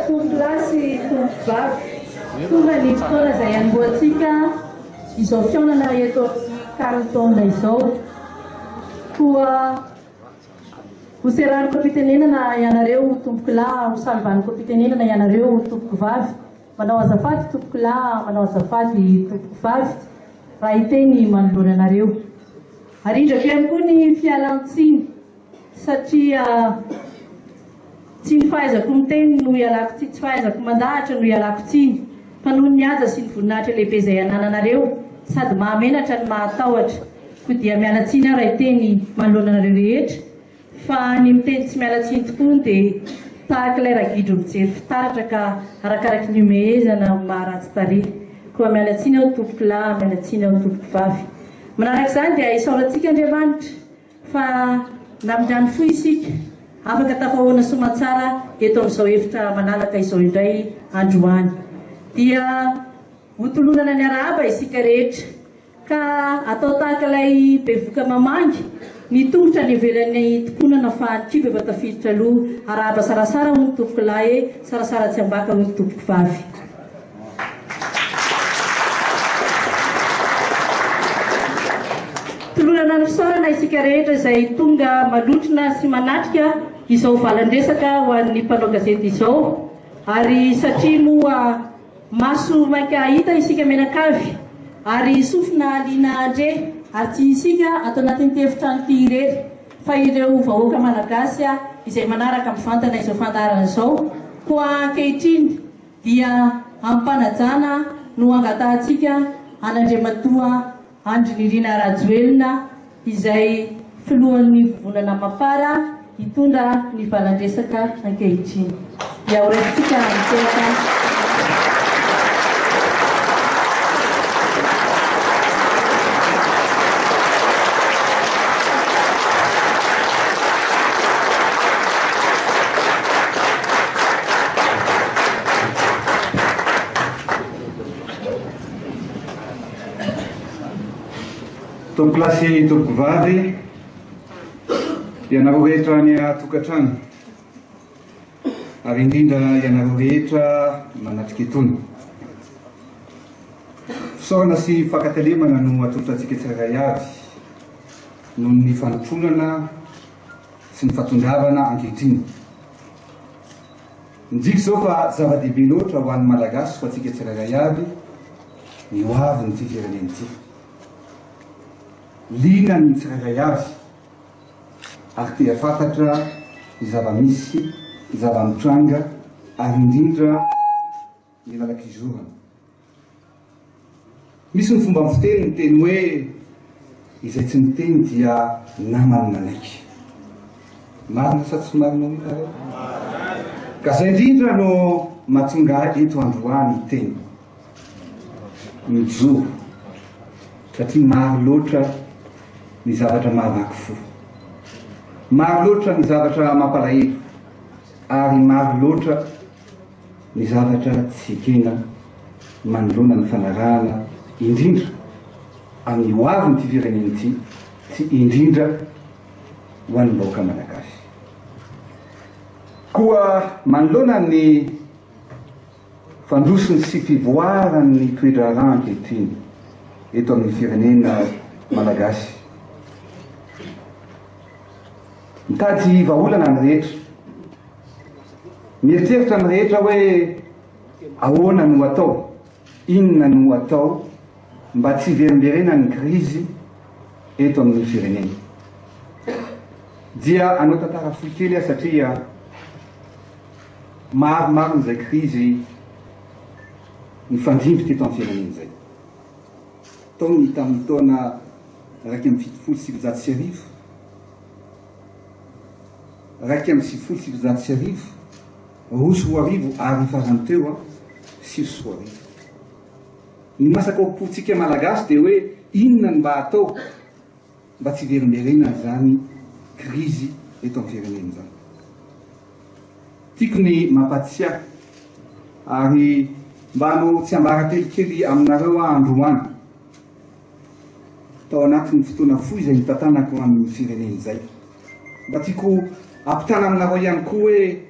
Tompolahy sy tompovavy. Tonga ny fotoana izay hanombohantsika izao fihaonana eto amin'ny Carlton izao. Koa ho seraniko am-pitenenana ianareo tompokolahy, ho salovaniko am-pitenenana ianareo tompokovavy. Manao azafady tompokolahy, manao azafady tompokovavy raha hiteny manoloana anareo. Arindrako ihany koa ny fialan-tsiny satria tsy ny fahaizako miteny no ialako tsiny, tsy fahaizako mandahatra no ialako tsiny fa noho ny haja sy ny voninahitra lehibe izay anananareo sady mahamenatra no mahatahotra. Koa dia miala tsiny aho raha hiteny manoloana anareo rehetra fa ny miteny tsy miala tsiny tokoa dia tahaka ilay ragidro mijery fitaratra ka arakaraky ny ihomehezana no maharatsy tarehy. Koa miala tsiny aho tompoko lahy, miala tsiny aho tompoko vavy. Manaraka izany dia isaorantsika Andriamanitra fa namindrany fo isika afaka tafahoana soamantsara eto amin'izao efitra malalaka izao indray androany. Dia hotolorana ny arahaba isika rehetra ka atao tahaka ilay bevoka mamangy ny tongotra any ivelan'ny tokonana fa ny kibo efa tafiditra aloha. Arahaba sarasara hoy ny tompoko lahy e, sarasara tsy ambaka hoy ny tompoko vavy. Tolorana ny fisaorana isika rehetra izay tonga manotrona sy manatrika izao valan-dresaka ho an'ny mpanao gazety izao ary satria moa maso maika hahita isika mianakavy ary sofina liana handre ary tsy isika ato anatin'ity efitrano ity irery fa ireo vahoaka malagasy izay manaraka mivantana izao fandaharana izao koa ankehitriny dia amim-panajana no angatahantsika an'Andriamatoa Andry Nirina Rajoelina izay filohan'ny Vovonana Mapar hitondra ny valan-dresaka ankehitriny. Dia ho raisintsika an-tehaka. Tompokolahy sy tompokovavy, ianareo rehetra any an-tokantrano, ary indrindra ianareo rehetra manatrika itony. Fisaorana sy fankatelemana no atolotra antsika tsirairay avy noho ny fanotronana sy ny fahatongavana ankehitriny. Midika izao fa zava-dehibe loatra ho an'ny Malagasy ho antsika tsirairay avy ny ho avin'ity firenena ity. Liana ny tsirairay avy ary te hahafantatra ny zava-misy, ny zava-mitranga ary indrindra ny lalan-kizorana. Misy ny fomba fiteny miteny hoe izay tsy miteny dia naman'ny manaiky. Marina sa tsy marina hoy nareo? Ka zay indrindra no mahatonga ahy eto androany hiteny. Mijoro satria maro loatra ny zavatra mahavaky fo. Maro loatra ny zavatra mampalahelo ary maro loatra ny zavatra tsy ekena manoloana ny fanarahana indrindra amin'ny ho avin'ity firenena ity sy indrindra ho an'ny vahoaka malagasy. Koa manoloana ny fandrosony sy fivoaran'ny toe-draharaha ankehitriny eto amin'ny firenena malagasy, mitady vahaolana ny rehetra. Mieritreritra ny rehetra hoe ahoana no atao, inona no atao mba tsy hiverimberenan'ny krizy eto amin'ny firenena. Dia hanao tantara fohy kely aho satria maromaro izay krizy nifandimby teto amin'ny firenena izay. Tao ny tamin'ny taona 1971, 1991, 2002 ary farany teo 2009. Ny masaka ao am-pontsika Malagasy dia hoe inona no mba atao mba tsy hiverimberenana izany krizy eto amin'ny firenena izany. Tiako ny mampatsiahy ary mba hanao tsiambaratelo kely aminareo aho androany. Tao anatin'ny fotoana fohy izay nitantanako an'ny firenena izay. Mba tiako ampitana aminareo ihany koa hoe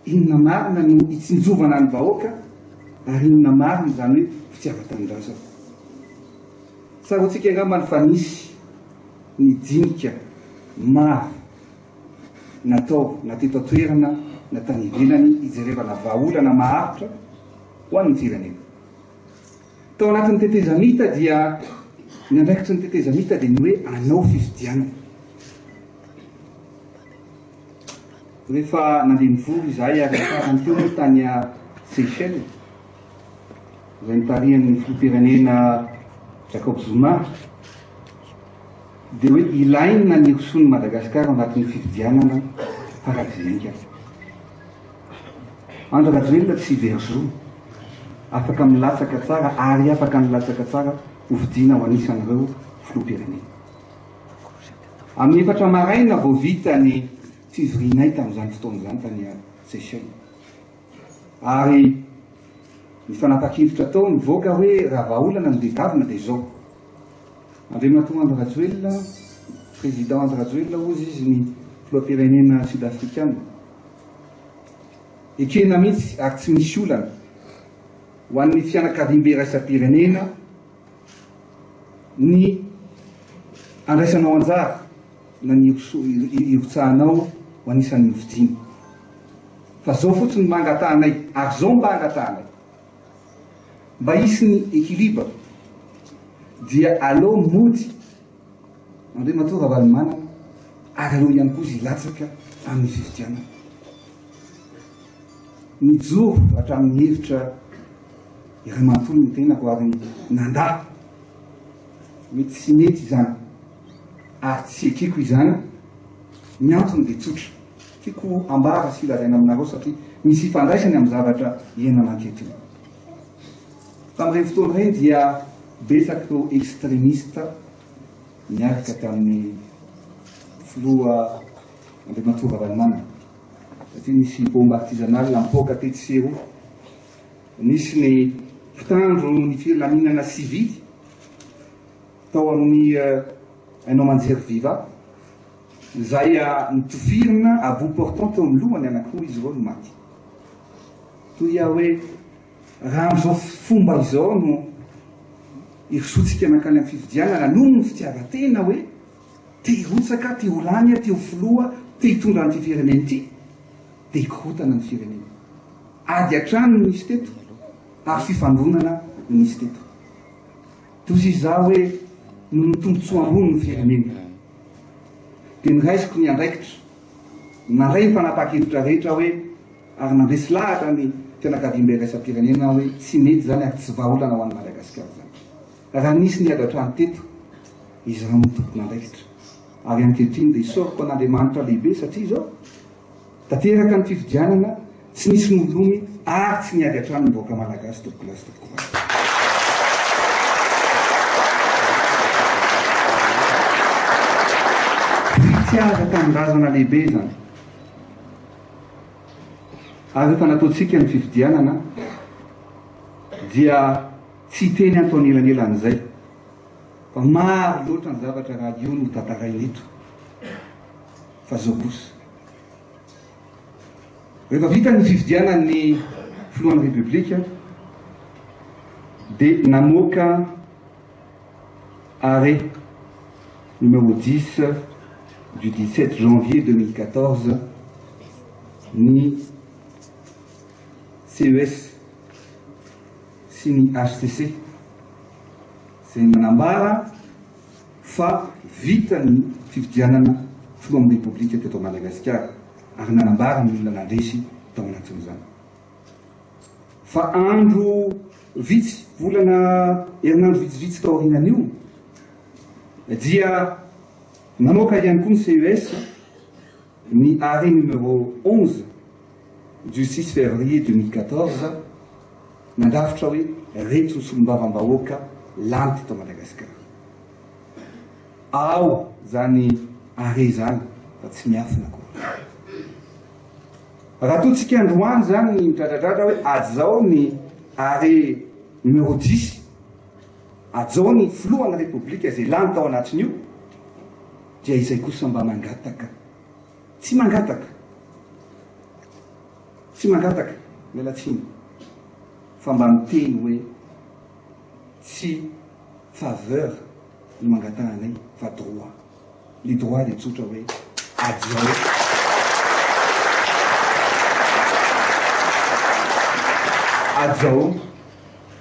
inona marina no hitsinjovana ny vahoaka Ary inona marina izany hoe fitiavan-tanindrazana? Tsaroantsika angambany fa nisy ny dinika maro natao na teto an-toerana na tany ivelany hijerevana vahaolana maharitra ho an'ny firenena. Tao anatin'ny tetezamita dia ny andraikitry ny tetezamita dia ny hoe hanao fifidianana. Rehefa nandeha nivory izahay ary farany teo moa tany Seychelles, izay nitarihan'ny filoham-pirenena Jacob Zuma, dia hoe ilaina ny hirosoan'i Madagasikara ao anatin'ny fifidianana farak'izay haingana. Andry Rajoelina tsy very zo, afaka milatsaka tsara ary afaka nilatsaka tsara hofidiana ho anisan'ireo filoham-pirenena. Amin'ny efatra maraina vao vita ny fivorianay tamin'izany fotoana izany tany Seychelles. Ary ny fanapahan-kevitra tao nivoaka hoe raha vahaolana no tadiavina dia izao. Andriamatoa Andry Rajoelina, Président Andry Rajoelina hozy izy ny filoham-pirenena Sud Afrikana. Ekena mihitsy ary tsy misy olana ho an'ny fianakaviambe iraisam-pirenena ny andraisanao anjara na ny hirotsahanao ho anisan'ny hofidiana. Fa zao fotsiny mba angatahanay ary zao mba angatahanay. Mba hisy ny équilibre dia aleo mody Andriamatoa Ravalomanana ary aleo ihany koa izy hilatsaka amin'ny fifidianana. Nijoro hatramin'ny hevitra iray manontolo ny tenako ary nandà. Mety tsy mety izany ary tsy ekeko izany. Ny antony dia tsotra. Tiako ambara sy lazaina aminareo satria misy ifandraisany amin'ny zavatra iainana ankehitriny. Tamin'ireny fotoana ireny dia betsaka ireo extremiste niaraka tamin'ny filoha Andriamatoa Ravalomanana satria nisy bombe artisanale nipoaka tetsy sy eroa. Nisy ny mpitandro ny filaminana sivily tao amin'ny haino aman-jery Viva izay nitofirina à bout portant teo amin'ny lohany anankiroa izy ireo no maty. Toy aho hoe raha amin'izao fomba izao no hirosoantsika mankany amin'ny fifidianana noho ny fitiavan-tena hoe te hirotsaka, te ho lany, te ho filoha, te hitondra an'ity firenena ity dia hikorontana ny firenena. Ady an-trano no nisy teto ary fifandonana no nisy teto. Toy izaho hoe noho ny tombontsoa ambony ny firenena dia noraisiko ny andraikitra, nandray ny fanapahan-kevitra rehetra hoe ary nandresy lahatra ny fianakaviambe iraisam-pirenena aho hoe tsy mety izany ary tsy vahaolana ho an'i Madagasikara izany. Raha nisy niady an-trano teto, izaho no tompon'andraikitra. Ary ankehitriny dia isaorako an'Andriamanitra lehibe satria izao, Tanteraka ny fifidianana, tsy nisy nolomy ary tsy niady hatrany ny vahoaka Malagasy tompokolahy sy tompokovavy. Fitiavan-tanindrazana lehibe izany. Ary rehefa nataontsika ny fifidianana dia tsy hiteny ato anelanelan'izay fa maro loatra ny zavatra raha io no tantaraina eto fa zao kosa. Rehefa vita ny fifidianana ny filohan'ny Repoblika dia namoaka arrêt numéro 10 du 17 janvier 2014 ny CES sy ny HCC izay manambara fa vita ny fifidianana filohan'ny Repoblika teto Madagasikara ary nanambara ny olona nandresy tao anatin'izany. Fa andro vitsy, volana herinandro vitsivitsy taorianan'io dia namoaka ihany koa ny CES ny arrêt numéro 11 du 6 février 2014 nandrafitra hoe reto ny solombavambahoaka lany teto Madagasikara. Ao zany arrêt zany fa tsy miafina akory. Raha toa tsika androany zany ny midradradradra hoe ajao ny arrêt numéro 10, ajao ny filohan'ny Repoblika izay lany tao anatin'io, dia izay kosa mba mangataka. Tsy mangataka. Tsy mangataka, miala tsiny. fa mba miteny hoe tsy faveur no angatahanay fa droit. Le droit dia tsotra hoe hajao. Hajao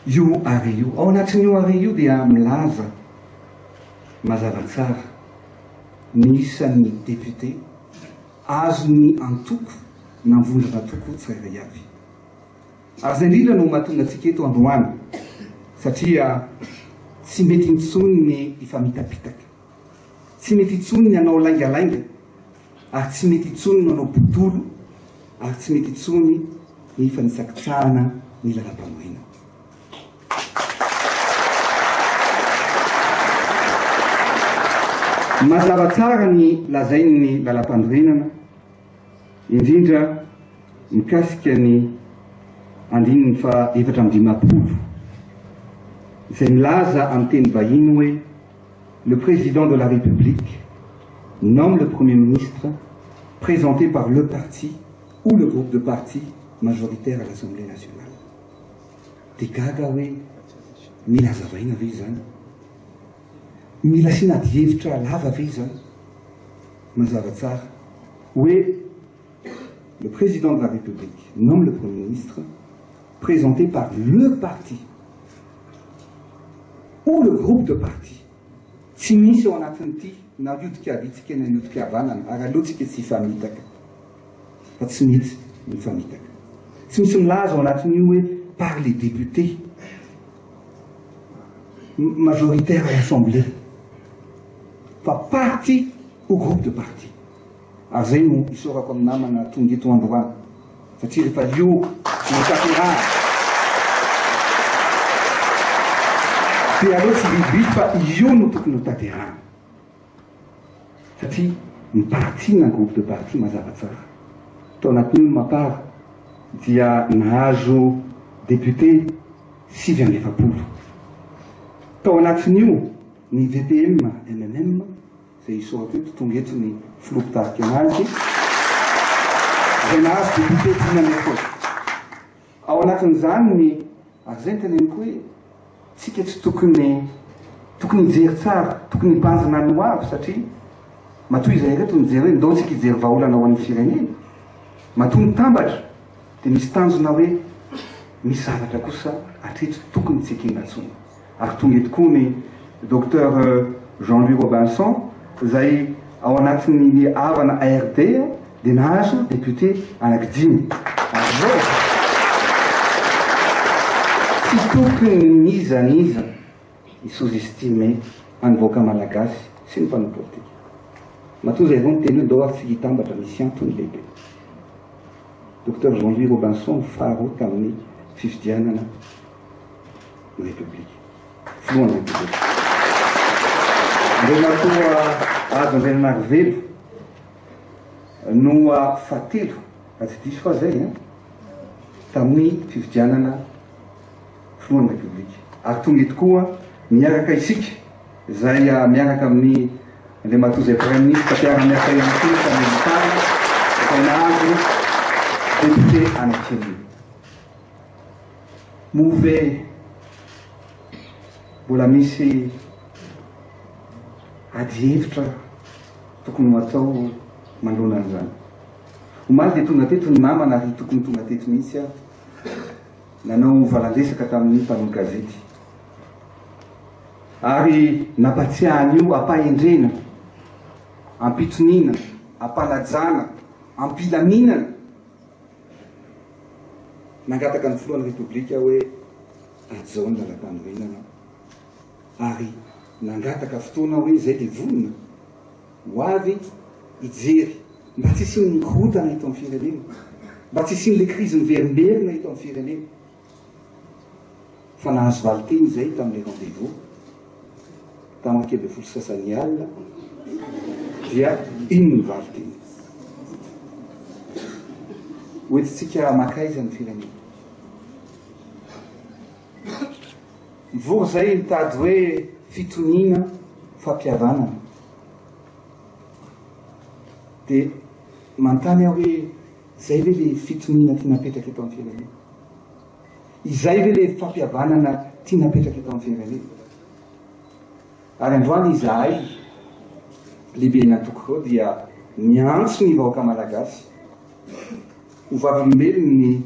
io arrêt io. Ao anatin'io arrêt io dia milaza mazava tsara ny isan'ny député azon'ny antoko na vondron'antoko tsirairay avy. Ary izay indrindra no mahatonga antsika eto androany satria tsy mety intsony ny hifamitapitaka, tsy mety intsony ny hanao laingalainga ary tsy mety intsony ny manao botolo ary tsy mety intsony ny fanisakitsahana ny lalam-panorenana. Mazava tsara ny lazain'ny lalam-panorenana, indrindra mikasika ny andininy faha 54, izay milaza amin'ny teny vahiny hoe Le Président de la République nomme le Premier ministre présenté par le parti ou le groupe de partis majoritaire à l'Assemblée nationale. Dia gaga aho hoe mila hazavaina ve izany? Mila asiana adihevitra lava ve izany? Mazava tsara hoe le Président de la République nomme le Premier ministre présenté par le parti ou le groupe de partis. Tsy misy ao anatin'ity na hiodika havia-tsika na hiodika havanana ary aleo tsika tsy hifamitaka fa tsy mety ny mifamitaka. Tsy misy milaza ao anatin'io hoe par les députés majoritaires à l'Assemblée fa parti ou groupe de partis. Ary izay no isaorako amin'ny namana tonga eto androany satria rehefa io no tanterahana dia aleo tsy bibibiby fa io no tokony ho tanterahana satria ny parti na groupe de parti mazava tsara. Tao anatin'io ny Mapar dia nahazo député 49. Tao anatin'io ny VPM MMM izay isaorako eto, tonga eto ny filoha mpitarika anazy, izay nahazo député 45. Ao anatin'izany ny, ary izay no teneniko hoe, tsika tsy tokony, tokony hijery tsara, tokony hibanjina ny ho avy satria matoa izahay ireto mijery hoe ndao tsika hijery vahaolana ho an'ny firenena, matoa mitambatra dia misy tanjona hoe misy zavatra kosa hatreto tokony tsy ekena intsony. Ary tonga eto koa ny Docteur Jean Louis Robinson izay ao anatin'ny Avana ARD dia nahazo député anaky dimy. Ary izao, tsy tokony n'iza n'iza hi sous-estimer an'ny vahoaka malagasy sy ny mpanao politika. Matoa izay vao niteny hoe ndao ary tsika hitambatra, misy antony lehibe. Docteur Jean Louis Robinson no faharoa tamin'ny fifidianana ny Repoblika. Filohan'ny Repoblika. Andriamatoa Hajo Andriananarivelo no fahatelo, raha tsy diso aho izay, tamin'ny fifidianana filohan'ny Repoblika. Ary tonga eto koa miaraka isika izay miaraka amin'ny Andriamatoa izay Praiminisitra mpiara-miasa ihany koa tamin'ny Mopar, izay nahazo député anankiroa. Moa ve mbola misy adihevitra tokony ho atao manoloana an'izany? Omaly dia tonga teto ny namana ary tokony tonga teto mihitsy aho, nanao valan-dresaka tamin'ny mpanao gazety ary nampatsiahy an'io am-pahendrena, am-pitoniana, am-panajana, am-pilaminana. Nangataka ny filohan'ny Repoblika hoe hajao ny lalampanorenana ary nangataka fotoana hoe izay dia vonona ho avy hijery mba tsy hisian'ny korontana eto amin'ny firenena, mba tsy hisian'ilay krizy miverimberina eto amin'ny firenena. Fa nahazo valinteny izay tamin'ilay rendez-vous tamin'ny 11:30 alina dia iny ny valinteny. Hoentintsika mankaiza ny firenena? Mivory izay mitady hoe fitoniana, fampihavanana. Dia manontany aho hoe izay ve ilay fitoniana tiana apetraka eto amin'ny firenena? Izay ve ilay fampihavanana tiana apetraka eto amin'ny firenena? Ary androany izahay lehiben'antoko ireo dia miantso ny vahoaka malagasy ho vavolombelon'ny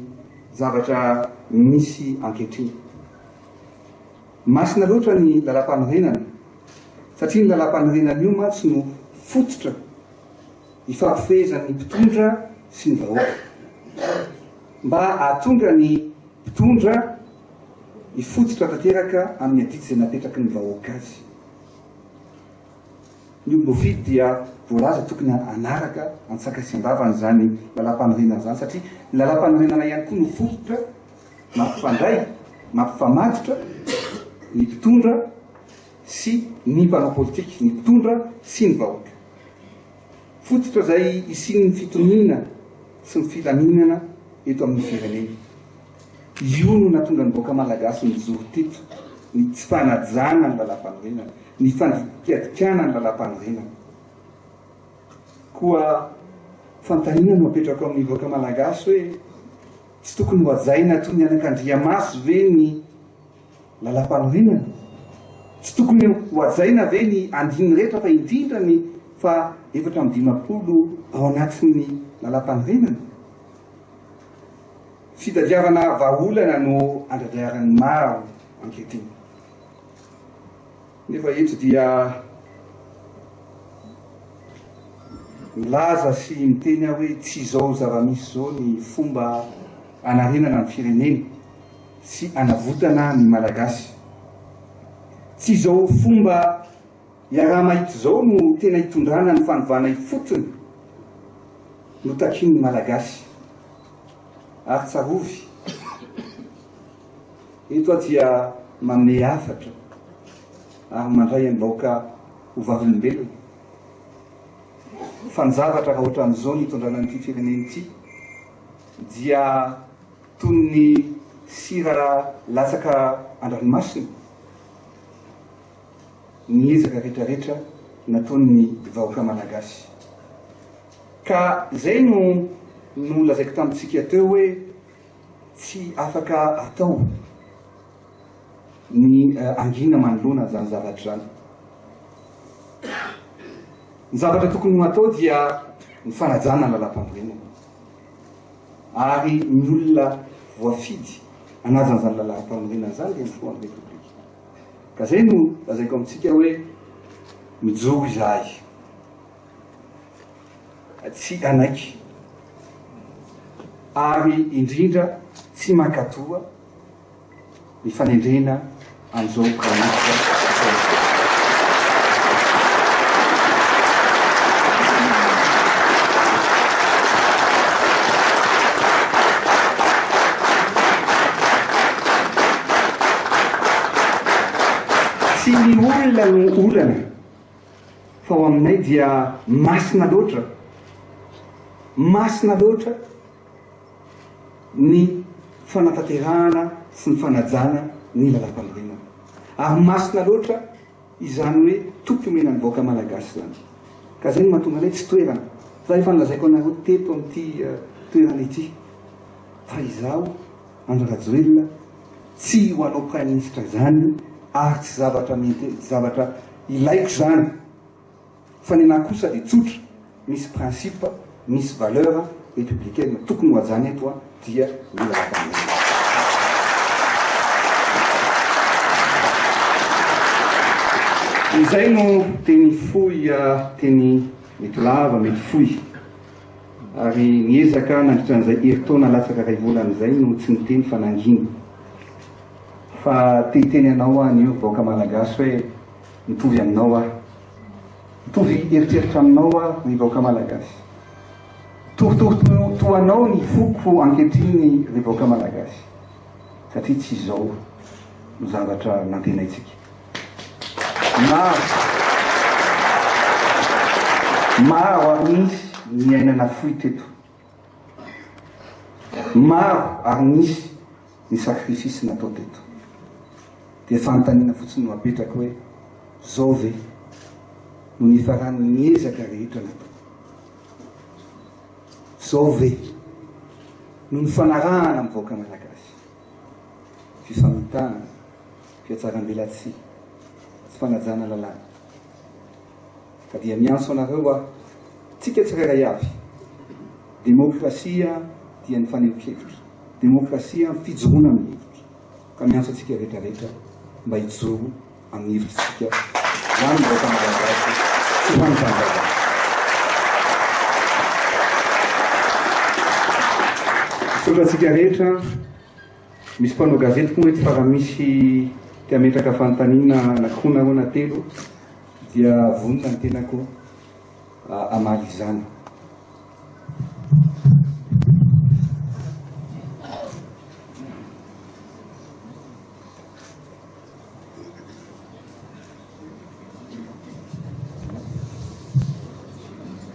zavatra misy ankehitriny. Masina loatra ny lalampanorenana satria ny lalampanorenana io mantsy no fototra ifampifehezan'ny mpitondra sy ny vahoaka. Mba hahatonga ny mpitondra hifototra tanteraka amin'ny adidy izay napetraky ny vahoaka azy. Ny olom-boafidy dia voalaza tokony hanaraka antsaka sy andavany izany lalampanorenana izany satria ny lalampanorenana ihany koa no fototra mampifandray, mampifamaditra ny mpitondra sy ny mpanao politika, ny mpitondra sy ny vahoaka. Fototra izay hisian'ny fitoniana sy ny filaminana eto amin'ny firenena. Io no nahatonga ny vahoaka malagasy nijoro teto, ny tsy fanajana ny lalampanorenana, ny fandikadikana ny lalampanorenana. Koa fanontaniana no apetrako amin'ny vahoaka malagasy hoe tsy tokony hohajaina toy ny anakandriamaso ve ny Lalampanorenana? Tsy tokony hohajaina ve ny andininy rehetra fa indrindra ny faha 54 ao anatin'ny lalampanorenana? Fitadiavana vahaolana no andradrairan'ny maro ankehitriny. Nefa eto dia milaza sy miteny aho hoe tsy izao zava-misy izao ny fomba hanarenana ny firenena. sy hanavotana ny Malagasy. Tsy izao fomba iaraha-mahita izao no tena hitondrana ny fanovana ifotony notakian'ny Malagasy. Ary tsarovy, eto aho dia manome hafatra ary mandray am-baoka ho vavolombelona fa ny zavatra raha ohatran'izao ny hitondrana an'ity firenena ity dia Toy ny sira latsaka an-dranomasina ny ezaka retraretra nataon'ny vahoaka Malagasy. Ka izay no nolazaiko tamintsika teo hoe tsy afaka atao ny hangina manoloana an'izany zavatra izany. Ny zavatra tokony ho atao dia ny fanajana ny lalàmpanorenana. Ary ny olona voafidy hanaja an'izany lalàm-panorenana izany dia ny filohan'ny Repoblika. Ka izay no lazaiko amintsika hoe mijoro izahay tsy hanaiky ary indrindra tsy mankatoa ny fanendrena an'izao Praiminisitra izao. Tsy ny olona no olana fa ao aminay dia masina loatra, masina loatra ny fanatanterahana sy ny fanajana ny lalàmpanorenana. Ary masina loatra izany hoe toky omena ny vahoaka malagasy izany. Ka izay no mahatonga anay tsy toerana. Za efa nolazaiko anareo teto amin'ity toerana ity fa izaho Andry Rajoelina tsy ho anao praiminisitra izany ary tsy zavatra mety, tsy zavatra ilaiko izany. Fa ny anahy kosa dia tsotra, misy principe, misy valeur républicaine tokony ho hajana eto an, dia mila lalàmpanorenana. Izay no teny fohy, teny mety lava, mety fohy. Ary niezaka nandritra an'izay herintaona latsaka iray volana izay no tsy niteny fa nangina. Fa te hiteny anao aho anio ry vahoaka malagasy hoe mitovy aminao aho. Mitovy eritreritra aminao aho ry vahoaka malagasy. Torotoro toa anao ny foko ankehitriny ry vahoaka malagasy. Satria tsy izao no zavatra nantenaintsika. Maro, maro ary nisy ny aina nafoy teto. Maro ary nisy ny sacrifice natao teto. Dia fanontaniana fotsiny no apetrako hoe, zao ve no nifaran'ny ezaka rehetra natao? Zao ve no nifanarahana amin'ny vahoaka malagasy? Famitahana, fihatsarambelatsihy, tsy fanajana lalàna. Ka dia miantso anareo aho, tsika tsirairay avy, demokrasia dia ny fanehoan-kevitra, demokrasia ny fijoroana amin'ny hevitra, ka miantso antsika rehetra rehetra mba hijoro amin'ny hevitritsika ho an'ny vahoaka Malagasy sy ho an'ny tanindrazana. Misaotra antsika rehetra. Misy mpanao gazety moa eto fa raha misy te hametraka fanontaniana anankiroa na roa na telo dia vonona ny tenako hamaly izany.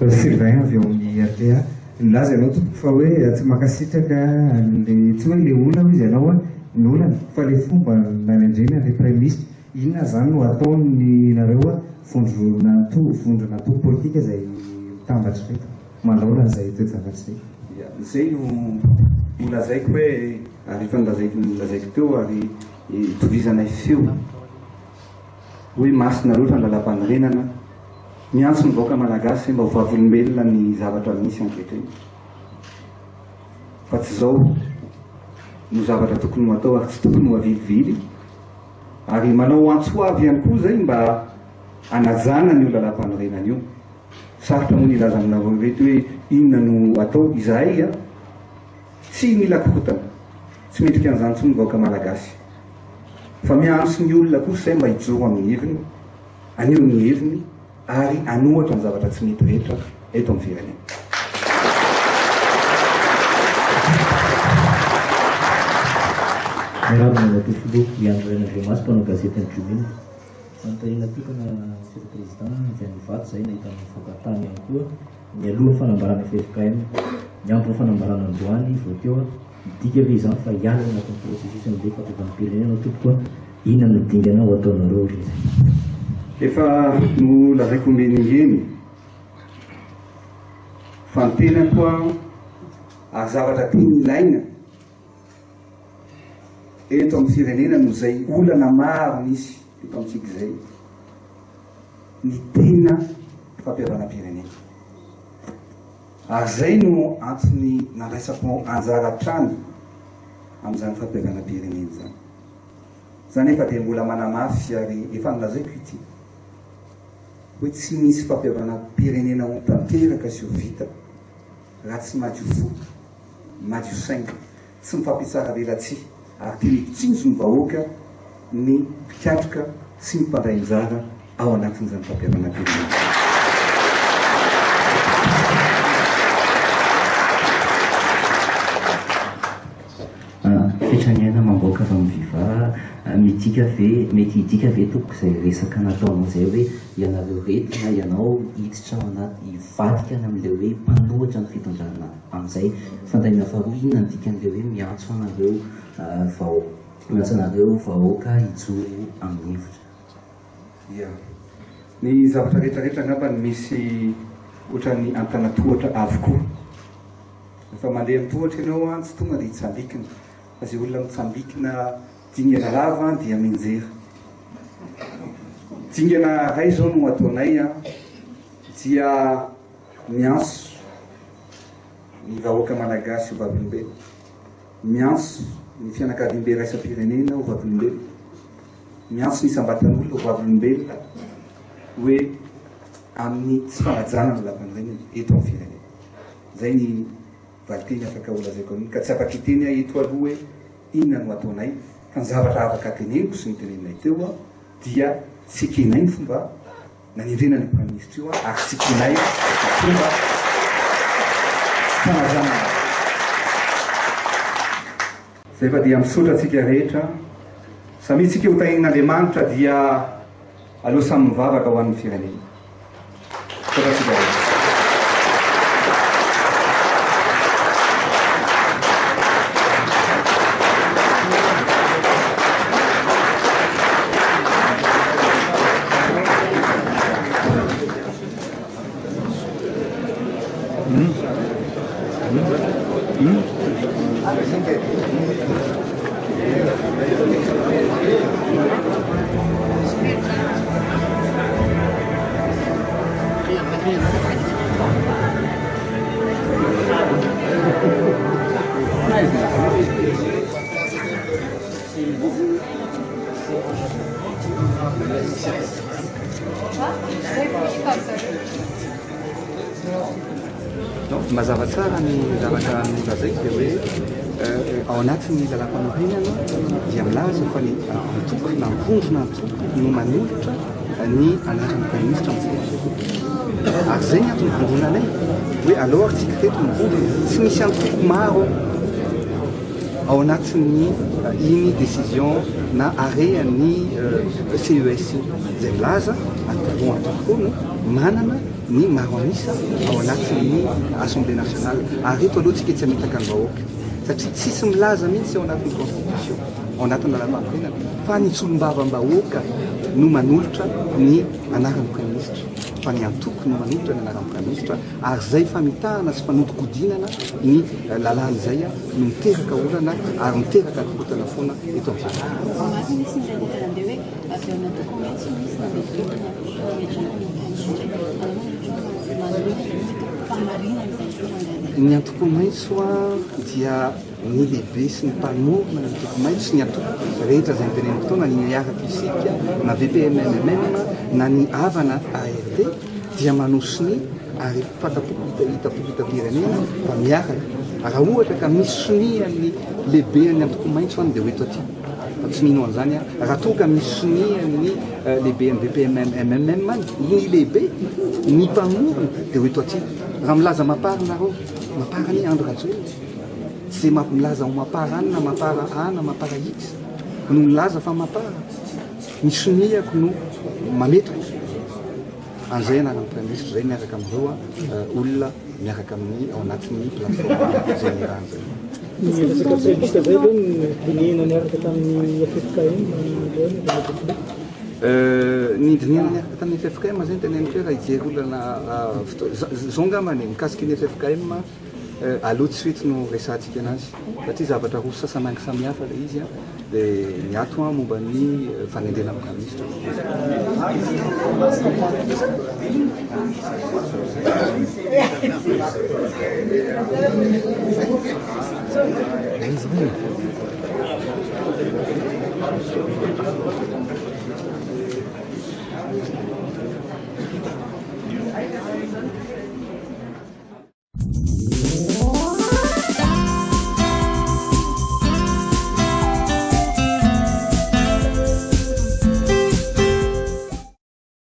Sylvain avy ao amin'ny rta. Nilaza ianao tompoko fa hoe tsy mankasitraka an'ilay, tsy hoe ilay olona hoy izy ianao an, ny olana, fa ilay fomba nanendrena an'ilay praiminisitra. Inona izany no ataon'ny nareo vondrona vondrona antoko politika izay mitambatra ireto manoloana an'izay toe-javatra izay? Ya, izay no nolazaiko hoe, ary efa nolazaiko nolazaiko teo ary itovizanay feo. Hoe masina loatra ny lalampanorenana, miantso ny vahoaka malagasy mba ho vavolombelona ny zavatra misy ankehitriny. Fa tsy izao no zavatra tokony ho atao ary tsy tokony ho avilivily. Ary manao antso avo ihany koa izay mba hanajana an'io lalampanorenana io. Sarotra moa ny hilaza aminareo ireto hoe inona no atao. Izahay tsy mila korontana. Tsy mendrika an'izany intsony ny vahoaka malagasy. Fa miantso ny olona kosa izay mba hijoro amin'ny heviny, haneho ny heviny ary hanohatra ny zavatra tsy mety rehetra eto amin'ny firenena. Miarahaba anao Andriamatoa Filoha, i Andry Rainandriamasy mpanao gazetin'ny Tribune. Fanontaniana tokana Monsieur le Président, avy any Ivato izahay nahita ny nivoaka tany ihany koa nialoha ny fanambarana ffkm, niampy ny fanambarana androany vao teo. Midika ve izany fa hiala ao anatin'ny processus an'ilay fampihavanam-pirenena tompoko a? Inona no dingana ho ataonareo aorian'izay? Efa nolazaiko ombienimbeny fa ny tenako ary zavatra tena ilaina eto amin'ny firenena noho izay olana maro nisy eto amintsika izay ny tena fampihavanam-pirenena. Ary izay no antony nandraisako anjara hatrany amin'izany fampihavanam-pirenena izany. Za nefa dia mbola manamafy ary efa nolazaiko ity hoe tsy misy fampihavanam-pirenena ho tanteraka sy ho vita raha tsy madio fo, madio saina, tsy mifampitsara velatsihy ary tena mitsinjo ny vahoaka ny mpikatroka sy ny mpandray anjara ao anatin'izany fampihavanam-pirenena izany. Fetraniaina mamboaka avy amin'ny Viva, midika ve, mety hidika ve tompoko izay resaka nataonao izay hoe ianareo reto na ianao hiditra ao anaty, hivadika any amin'ilay hoe mpanohitra ny fitondrana amin'izay? Fanontaniana faharoa, inona no dikan'ilay hoe miantso anareo vao miantso anareo vahoaka hijoro amin'ny hevitra? Ia. Ny zavatra rehetra rehetra angamba no misy ohatran'ny antanatohatra avokoa. Rehefa mandeha mitohatra ianao an, tsy tonga dia hitsambikina. Fa izay olona mitsambikina dingana lava dia mianjera. Dingana iray izao no ataonay an, dia miantso ny vahoaka malagasy ho vavolombelona. Miantso ny fianakaviambe iraisam-pirenena ho vavolombelona. Miantso ny isam-batan'olona ho vavolombelona hoe amin'ny tsy fanajana ny lalàmpanorenana eto amin'ny firenena. Izay ny valinteny afaka holazaiko amin'iny. Ka tsy afaka hiteny aho eto aloha hoe inona no ataonay, fa ny zavatra afaka teneniko sy noteneninay teo dia tsy ekenay ny fomba nanendrena an'io Praiminisitra io ary tsy ekenay ny fomba fanajana ny lalàna. Izay fa dia misaotra antsika rehetra. Samia tsika ho tahian'Andriamanitra dia aleo samy mivavaka ho an'ny firenena. Misaotra antsika rehetra. Mazava tsara ny zavatra nolazaiko dia hoe ao anatin'ny lalàmpanorenana dia milaza fa ny antoko na vondrona antoko no manolotra ny anaran'ny praiminisitra amin'ny filoham-pirenena. Ary izay ny antony vondronanay hoe aleo ary tsika reto mivondrona. Tsy misy antoko maro ao anatin'ny iny décision na arrêt an'ny CES iny izay milaza antoko antoko no manana ny maro an'isa ao anatin'ny Assemblée nationale. Ary eto aloha tsika tsy hamitaka ny vahoaka satria tsisy milaza mihitsy ao anatin'ny constitution, ao anatin'ny lalàmpanorenana fa ny solombavambahoaka no manolotra ny anaran'ny praiminisitra, fa ny antoko no manolotra ny anaran'ny praiminisitra ary izay famitahana sy fanodikodinana ny lalàna izay no miteraka olana ary miteraka korontana foana eto amin'ny firenena. Omaly nisy indray nandeha hoe avy ao amin'ny antoko maitso nisy nametrahana nametrahana ny praiminisitra. Ahoana no ianao manoloana ny fahamarinana izany tranga izany? Ny antoko maitso dia ny lehibe sy ny mpanorina ny antoko maitso sy ny antoko rehetra izay noteneniko teo na ny Miaraka Isika na VPMMM na ny Avana ARD dia manao sonia ary fanta-poko hita-poko hita-pirenena fa miaraka. Raha ohatra ka misy sonian'ny lehiben'ny antoko maitso any dia ho eto aty fa tsy mino an'izany aho. Raha toa ka misy sonian'ny lehiben'ny VPMMM any, ny lehibe, ny mpamorona dia ho eto aty. Raha milaza mapar nareo, mapar anie Andry Rajoelina. Tsy izay milaza ho mapar any na mapar A na mapar X no milaza fa mapar. Ny soniako no mametraka an'izay anaran'ny Praiminisitra izay miaraka amin'ireo olona miaraka amin'ny ao anatin'ny plateforme izay niarahana izay. Ny resaka praiminisitra izay ve no dinihina niaraka tamin'ny ffkm androany Andriamatoa Filoha? Ny dinihina niaraka tamin'ny ffkm izay no teneniko hoe raha hijery olona fotoana, izao angambany e, mikasika ny ffkm Aleo tsy eto no resahantsika anazy satria zavatra roa sasanangy samihafa ilay izy an, dia ny ato an momba ny fanendrena praiminisitra no resaka.